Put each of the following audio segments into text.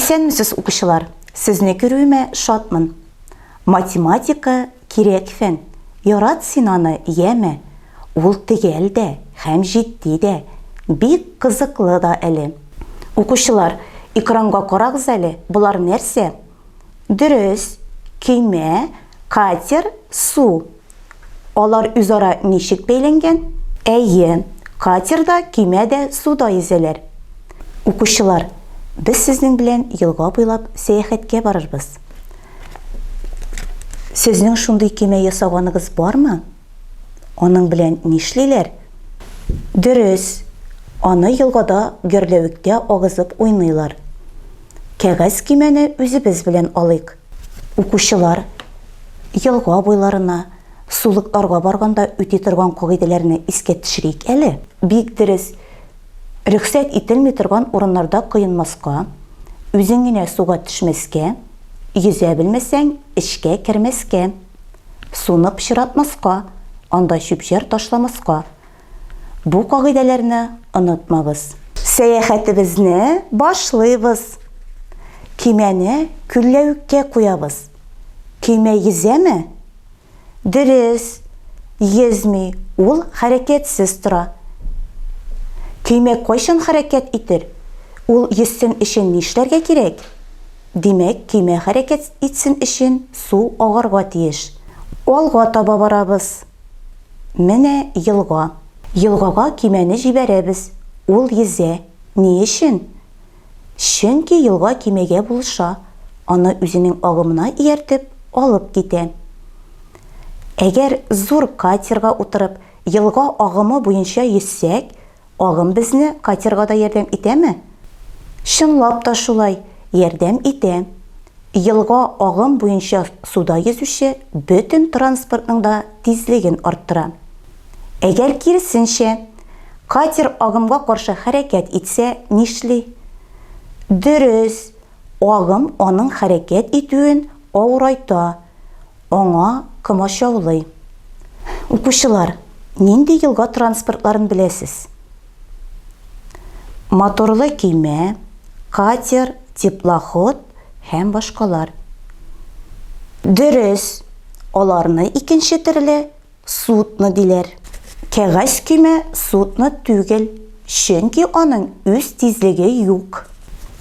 Исәнмесез, укучылар! Сезне күрүемә шатмын. Математика кирәк фән. Ярат син аны, яме. Ул төгәл дә һәм җитди дә, бик кызыклы да әле. Укучылар, экранга карагыз әле, болар нәрсә? Дөрес, көймә, катер, су. Алар үзара ничек бәйләнгән? Әйе, катер да, көймә дә суда йөзәләр. Укучылар, без сезнең белән елга буйлап сәяхәткә барырбыз. Сезнең шундый көймә ясаганыгыз бармы? Аның белән нишлиләр? Дөрес, аны елгада гөрләвектә агызып уйныйлар. Кәгазь көймәне үзебез белән алыйк. Укучылар, елга буйларына, сулыкларга барганда үти торган кагыйдәләрне искә төшерик әле. Бик дөрес. Рөхсәт ителми торган урыннарда коенмаска, үзең генә суга төшмәскә, йөзә белмәсәң, эчкә кермәскә, суны пычратмаска, анда чүп-чар ташламаска. Бу кагыйдәләрне онытмагыз. Сәяхәтебезне башлыйбыз. Көймәне күлләвеккә куябыз. Көймә йөзәме? Дөрес, йөзми, ул хәрәкәтсез тора. Көймә кайчан хәрәкәт итер? Ул йөзсен өчен нишләргә кирәк? Димәк, көймә хәрәкәт итсен өчен су агарга тиеш. Алга таба барабыз. Менә елга. Елгага көймәне җибәрәбез, ул йөзә. Ни өчен? Чөнки елга көймәгә булыша, аны үзенең агымына ияртеп алып китә. Әгәр зур катерга утырып, елга агымы буенча йөзсәк, Агым безне катерга да ярдәм итәме? Чынлап та шулай, ярдәм итә. Елга агым буенча суда йөзүче бөтен транспортның да тизлеген арттыра. Әгәр киресенчә, катер агымга каршы хәрәкәт итсә, нишли? Дөрес, агым аның хәрәкәт итүен авырайта, аңа комачаулый. Укучылар, нинди елга транспортларын беләсез? Моторлы көймә, катер, теплоход һәм башкалар. Дөрес, аларны икенче төрле Судно диләр. Кәгазь көймә судно түгел, чөнки аның үз тизлеге юк.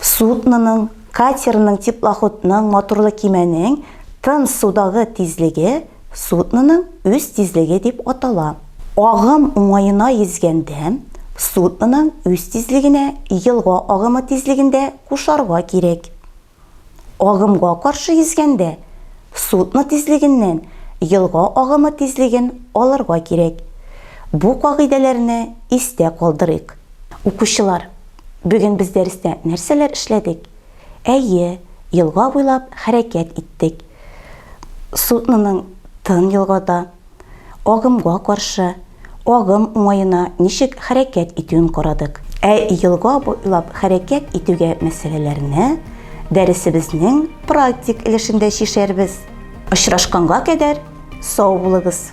Судноның, катерның, теплоходның, моторлы көймәнең тын судагы тизлеге судноның үз тизлеге дип атала. Агым уңаена йөзгәндә, судноның үз тизлегенә елга агымы тизлеген дә кушарга кирәк. Агымга каршы йөзгәндә, судно тизлегеннән елга агымы тизлеген алырга кирәк. Бу кагыйдәләрне истә калдырыйк. Укучылар, бүген без дәрестә нәрсәләр эшләдек? Әйе, елга буйлап хәрәкәт иттек. Судноның тын елгада, агымга каршы, агым уңаена ничек хәрәкәт итүен карадык. Ә елга буйлап хәрәкәт итүгә мәсьәләләрне дәресебезнең практик өлешендә чишәрбез. Очрашканга кадәр сау булыгыз!